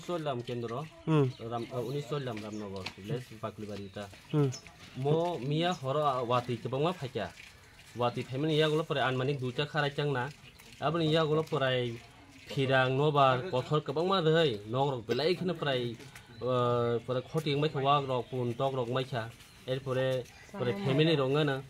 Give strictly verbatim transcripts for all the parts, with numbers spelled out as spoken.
Choilam kendro, Hmm. Ram, uh, uni Choilam Ramnagar, village Baklibari ta. Hmm. Mo miya horo, ah, watwi kwbangma phaikha. Watwi phaimani yagulo pore anmanik duita kharai changna. Aboni yagulo pore phirang, nobar, kothor kwbangma rwhai, nokrok belai kheno pore, uh, pore khoti wngbaikha, wakrok, pun, tokrok wngbaikha. Erpore, pore family rok wngana.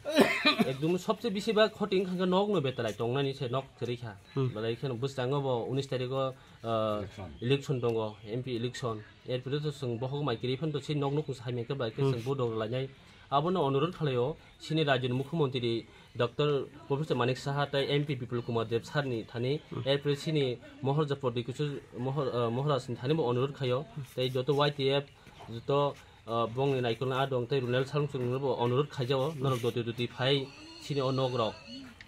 Ekdom sobse bisi ba khoti wngkha khe nokno betalai tongnani se nok kwrwi kha. Hmm. Belai kheno bwskango bo unis tarikh o, ah, Election. Election tongo, M P election. Erpore to chwng bohok mai kwrwi phano to se nok nukhung sai mankhe bai khe Hmm. chwng vote rok lainai. Abono onurodh khlaio, chini rajyoni mukhyamantri Doctor Professor Manik Saha tei M P Bipul Kumar Deb sir ni thani, Hmm. erpore chini Maharaja Pradyut Kishore Mahar-, ah, Maharaj ni thani bo onurodh khaio. Tei joto Y T F, joto ah, bongni naikolna adong tei Runel Salmsungno bo onurodh khaijao, norok doti doti phai chini o nok rok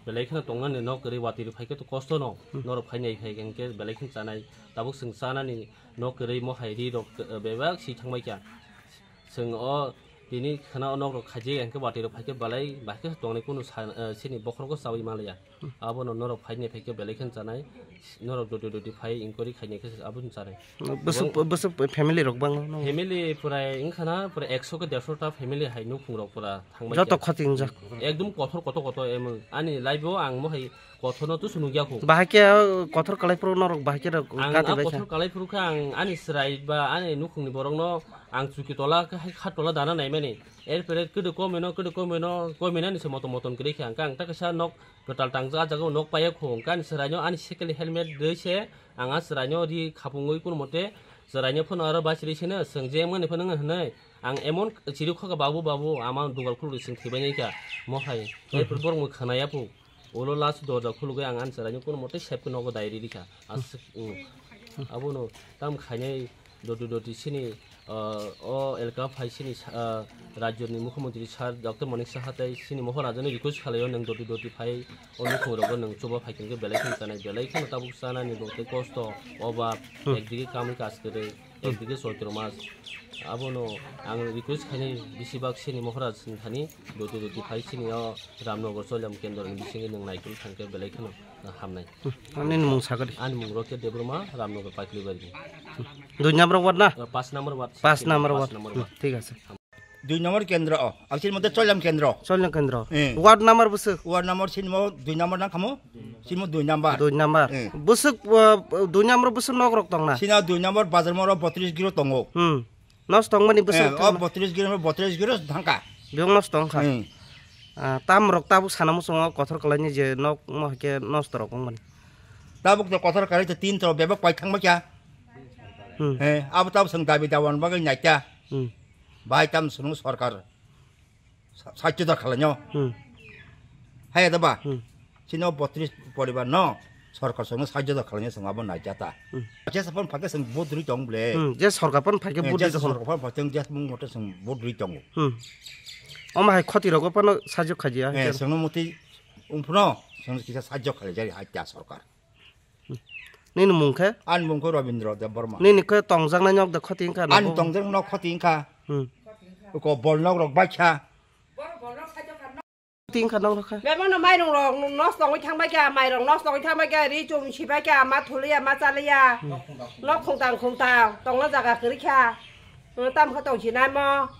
belai kheno tongnani nok kwrwi watwi rok phai khe to kosto no, Hmm. norok phai nai phai khe belai kheno chanai, tabuk chwng chanani nok kwrwi mohai ri rok, ah, bebak si thangbai kha. Chwng o tini khwna o nok rok khaijak hwnkhe watwi rok phai khe belai bahai khe tongnai kunu sa-, ah, chini bokhorok o chawi manliya. Abono norok phaini phaikhe belai kheno chanai, norok doti doti phai inquiry khaini khe abono chanai. Bwswk, Bo- bwswk family rok bang no? Family purai wngkhana, purai ekso ke derso ta family hai nukhung rok pura thangbai Joto khe. Khoti wngjak. Ekdom kothor kotor kotor emon. Ani life o ang mohai kothor no tusu nukya khu. Bahai khe, uh, kothor kalai phuru norok bahai khe rok Ang gati a bai kha. Kothor kalai phuru khe ang ani chwrai ba ani nukhung ni borok no ang chuki tola khe hai kha tola dana naimani. Erpore kwdwi komino, kwdwi komino, kominani se motom motom kwrwi khe ang khe ang ta kaisa nok kwtal tangjak, ah jaga o nok paiya khu, hwnkhe ani chwraino ani second helmet rwi se, ang ah chwraino ri khapungwi kunu mote chwraino phano aro bachirwi seno, chwng je wngmani phano wngna hwnwi, ang emon chiri khoka, "Babu, babu, ama dugal khulugwi chwng thwibainai kha," mohai. Erpor borok mui khwnaya phu, ulo last dorja khulugwi ang ani chwraino kunu mote sep khe nogo dai riri kha. Aswk, mm. Abono tam khainai doti doti sini, ah, o elka phai sini sa-, ah, rajyoni mukhyamantri sir Doctor Manik Saha tei sini Maharaja ni request khlaio, nwng doti doti phai o nukhung rogo nwng chuba phai khe belai kheno chanai, belai kheno tabuk chanani bo tei kosto, obab, Hmm. ekdige kamwi kaj kwrwi, Hmm. ekdige choitro mas. Abono ang request khainai bisi bak sini Maharaja ni thani doti doti phai sini o Ramnagar Choilam Kendro ni bisingo nwng naikolwi thangkhe belai kheno hamnai. Hmm. Nini mung sakadi? Ani mung Rocket Debbarma, Ramnagar Paikli Bari. Dui number ward na? Eh, pas number ward. Pas number ward. Pas number ward. Hmm, thik ase. Dui number kendro, oh. Ang sini mote Choilam Kendro. Choilam Kendro. Eh. Ward number bwswk? Ward number sini mo dui number nang khamo? Sini mo dui number. Dui number. Eh. Bwswk, uh, dui number bwswk nok rok tong na? Sini dui number bazar moro botris giro tongo. Hmm. Nos tongmani bwswk Eh, o thangma. Botris giro, botris giro thangka. Biyong nos tongkha. Hmm. Ah, tam rok tabuk sana muchungo kothor kalaini je nok mo hake nos torok wngmani. Tabuk je kothor kalai te tin torok bebak pai thangma kya. Hmm. Eh, abo tabuk sang dabi dawan bagai naikya. Hmm. Bai tam sunu sorkar. Sa-, sahajyo da khlainw. Hmm. Haya da ba? Hmm. Chini o botris poribar no sorkar songno sahajyo da khlainw, song abo naijata. Hmm. Je sapon phakhe song vote rwi tong ble. Hmm, je sorkar pon phakhe Eh, vote je rwi tong. Sorkar pon phakhe je mung mote song vote rwi tongo. Hmm. Omo hai khoti rogo pano sahajyo khajiya. Eh, songno moti umphno song kisa sahajyo khlaijari hai ta sorkar. Nini mung khe? Ani mung khe Robindra Debbarma. Nini khe tongjaknai nok de khoti wngkha. Ani tongjak nok khoti wngkha. Hmm. Ko bol nok rok baikha. Khoti wngkha nok rok khe. Bebakno mairung rok nos tongwi thangbai kha, mairung nos tongwi thangbai kha, ri chum sibai kha, ma thuliya, ma chaliya. Hmm. Nok khungtang khungtang tongna jaga kwrwi kha. Hmm, tam khe tong sinai mo.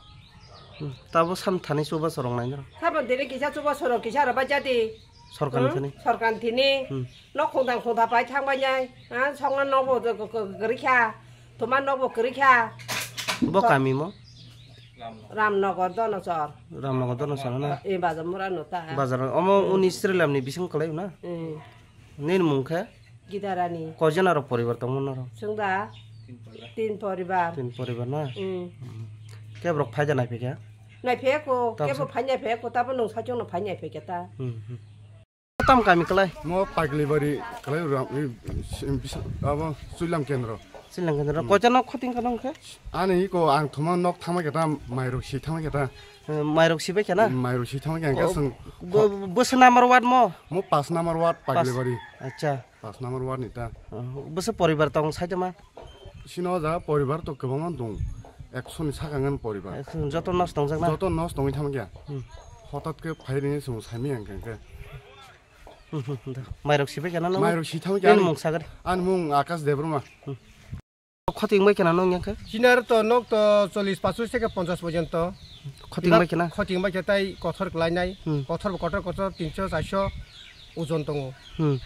Hmm, tabo sam thani chuba sorong nai nw. Sabon tini kisa chuba sorong kisa rw bai jadi. Sorkar ni Hmm, thani? Sorkar ni thini. Hmm. Nok khungtang khungtha pai thang bai nai. Ah, songna nok bo kwrwi kha. Thuma nok bo kwrwi kha. Bo So- kami mo? Ramnagar Donosor. Ramnagar Donosor na? Eh, bazar mura no ta. Bazar omo Hmm. Uni Srilam ni bising kwlai na? Hmm. Nini mung khe? Gidarani. Koijona rok poribar tongmo norok? Chwng da tin poribar. Tin poribar na? Hmm. Hmm. Kebo rok phaida nai phikha? Nai phiyako, Tamo kebo sa- phai nai phiyako, tabo nwng sachung no phai nai phikha ta. Hmm, hmm. Tam kami kwlai? Mo Paglibari kwlai ram, i, si-, bisa-, abo Suilam Kendro. Suilam Kendro. Hmm. Koijona khoti wngkha nong khe? Ani iko ang thoma nok thangma khe ta, mairok si thangma khe ta. Hmm, mairok si bai khe na? Mairok si thangma khe ang khe O, swng bo-, bo-, bwswk number ward mo? Mo pas number ward Pas-, Paglibari. Acha. Pas number ward ni ta. Oh, bwswk poribar tong saitama? Sino ja poribar to kwbangma dong. Ekso ni saka ngan poribar. Ekso, joto nos tongjak na? Joto nos tongwi thangma khe. Hmm. Hotat khe phai rini sung saimi ang khe. Hmm, hmm, hmm, da. Mairok sibai kana na? Mairok si thangma khe Nini ani mung sagari? Ani mung Akash Debbarma. Hmm. Khoti wngbai kheno nwng yang khe? Chinar to nok to chollish pasosh theke ponchash porjonto. Khoti wngbai kheno? Khoti wngbai khe tai kothor klainai. Hmm. Kothor bo kotor kotor tinso charso ojon tongo. Hmm.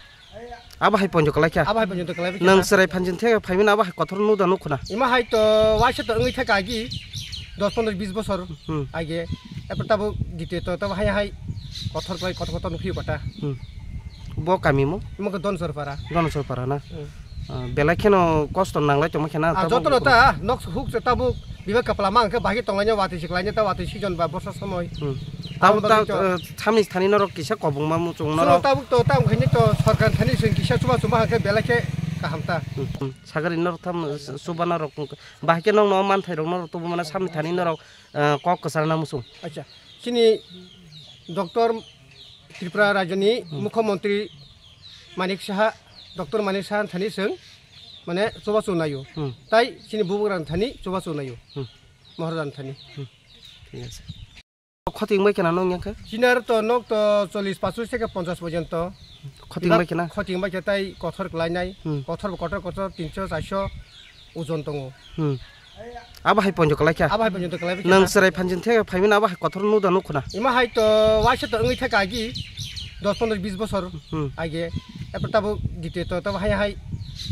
Abo hai ponjo kalai kha? Abo hai ponjo kalai kha. Nwng chwrai phanjin theke phaimani abo hai kothor nuk da nuk khna? Ima hai to waisa to wngwi thaka agi dos pondro bis bosor. Hmm. Age. Epor tabo dite to tabo hai hai kothor klai kotor kotor nukhi kota. Hmm. Bo kami mo? Ima khe Donosorpara. Donosorpara na? Hmm. Ah, belai kheno kosto nanglai tongma khena. Ah, tabo jotono ta nok huk se tabuk biba kapla mang khe bahai tonglaina watwi siklaina ta watwi season ba borsa somoi. Hmm. Abo Tabuk ta bagwi to eh, samni thani norok kisa kobongma muchung Chwng norok. Tabuk to tam khaini to sorkar thani sing kisa chuba chuba hangkhe belai khe kaham ta. Hmm, hmm. Sagari norok tham eh, chuba norok bahai khe nokno manthai rok norok tubu mana samni thani norok eh, kok kwcharna muchung. Acha, chini Doctor Tripura Rajyoni Hmm. Mukhyamantri Manik Saha, Doctor Manik Saha thani sing mane chuba chunayo. Hmm. Tai chini bubagra thani chuba chunayo. Hmm. Maharaja thani. Hmm. Thik ase. Khoti wngbai kheno nwng yang khe? Chinar to nok to chollish pasosh theke ponchash porjonto. Khoti wngbai kheno? Khoti wngbai khe tai kothor klainai. Hmm. Kothor bo kotor kotor tinso charso ojon tongo. Hmm. Abo hai ponjo kalai kha? Abo hai ponjo kalai kha. Nwng chwrai phanjin theke phaimani abo hai kothor nuk da nuk khna? Ima hai to waisa to wngwi thaka agi dos pondro bis bosor Hmm. age. Epor tabo dite to tabo hai hai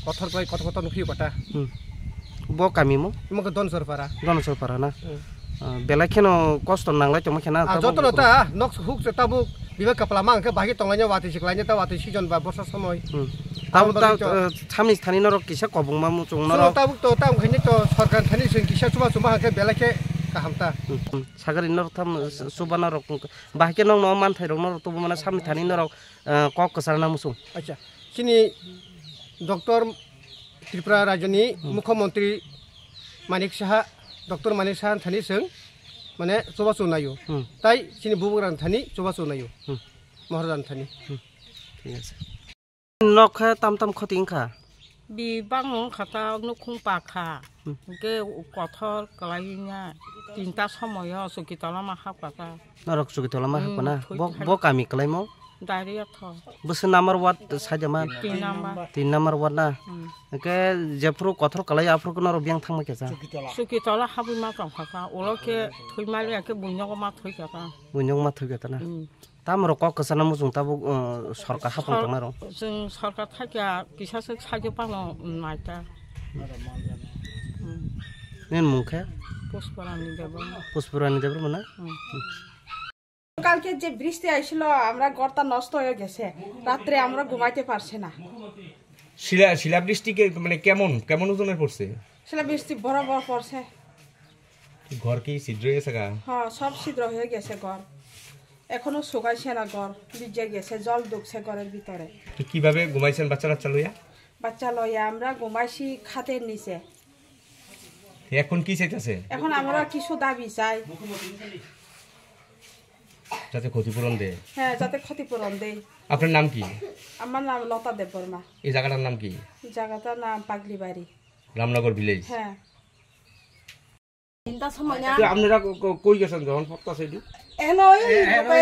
kothor klai kotor kotor nukhi kota. Hmm. Bo kami mo? Ima khe Donosorpara. Donosorpara na? Hmm. Ah, belai kheno kosto nanglai tongma khena Ah, tabuk jotono ta nok huk se tabuk biba kapla mang khe bahai tonglaina watwi siklaina ta watwi season ba borsa somoi. Hmm. Tabuk Abo ta bagwi to eh, samni thani norok kisa kobongma muchung Chwng norok. Tabuk to tam khaini to sorkar thani sing kisa chuba chuba hangkhe belai khe kaham ta. Hmm, hmm. Sagari norok tham eh, chuba norok bahai khe nokno manthai rok norok tubu mana samni thani norok eh, kok kwcharna muchung. Acha, chini Doctor Tripura Rajyoni Hmm. Mukhyamantri Manik Saha, Doctor Manik Saha thani sing mane chuba chunayo. Hmm. Tai chini bubagra thani chuba chunayo. Hmm. Maharaja thani. Hmm. Thik ase. Nok khe tam tam khoti wngkha? Bi bang wngkha ta nukhung pakha. Hmm. Hingke kothor kwlai wngya. Tinta somoyo chukitola ma hapkha ta. Norok chukitola ma Hmm, hapkha na? thoi Bo, thai. Bo kami kwlaimo? Dairiya tho. Bwswk number ward saida ma? Tin number. Tin number ward na? Hmm. Hingke jephuru kothor kwlai aphuru norok biyang thangma khe cha? Chukitola habwi ma tongkha ta. Ulo khe thoi mali ya khe buinogo ma thoi kha ta. Buinogo ma thoi kha ta na? Hmm. Tamrok kok kwchana muchung tabuk uh, sorkar hapang Sor- tongnai rok. Chwng sorkar thakya kisa swk sakhe pano naita. Hmm. Nini mung khe? Puspurani Debbarma. Puspurani Debbarma na? Hmm. কালকে যে বৃষ্টি আইছিল, আমরা ঘরটা নষ্ট হয়ে গেছে। রাত্রে আমরা ঘুমাইতে পারছি না। শিলা শিলাবৃষ্টি কে মানে কেমন কেমন ওজনের পড়ছে? শিলাবৃষ্টি বড় বড় পড়ছে। ঘর কি ছিদ্র হয়ে গেছে গা? হ্যাঁ, সব ছিদ্র হয়ে গেছে ঘর। এখনো শুকাইছে না ঘর, ভিজে গেছে, জল ঢুকছে ঘরের ভিতরে। তো কিভাবে ঘুমাইছেন বাচ্চা কাচ্চা লইয়া? বাচ্চা লইয়া আমরা ঘুমাইছি খাটের নিচে। এখন কি চাইতেছে? এখন আমরা কিছু দাবি চাই। যাতে ক্ষতিপূরণ দেয়। হ্যাঁ, যাতে ক্ষতিপূরণ দেয়। আপনার নাম কি? আমার নাম লতা দেববর্মা। এই জায়গাটার নাম কি? জায়গাটার নাম পাগলিবাড়ি। রামনগর ভিলেজ। হ্যাঁ। চিন্তা সময় না। তো আপনারা ক- ক- কই গেছেন যখন পড়তাছে একটু? এন ওই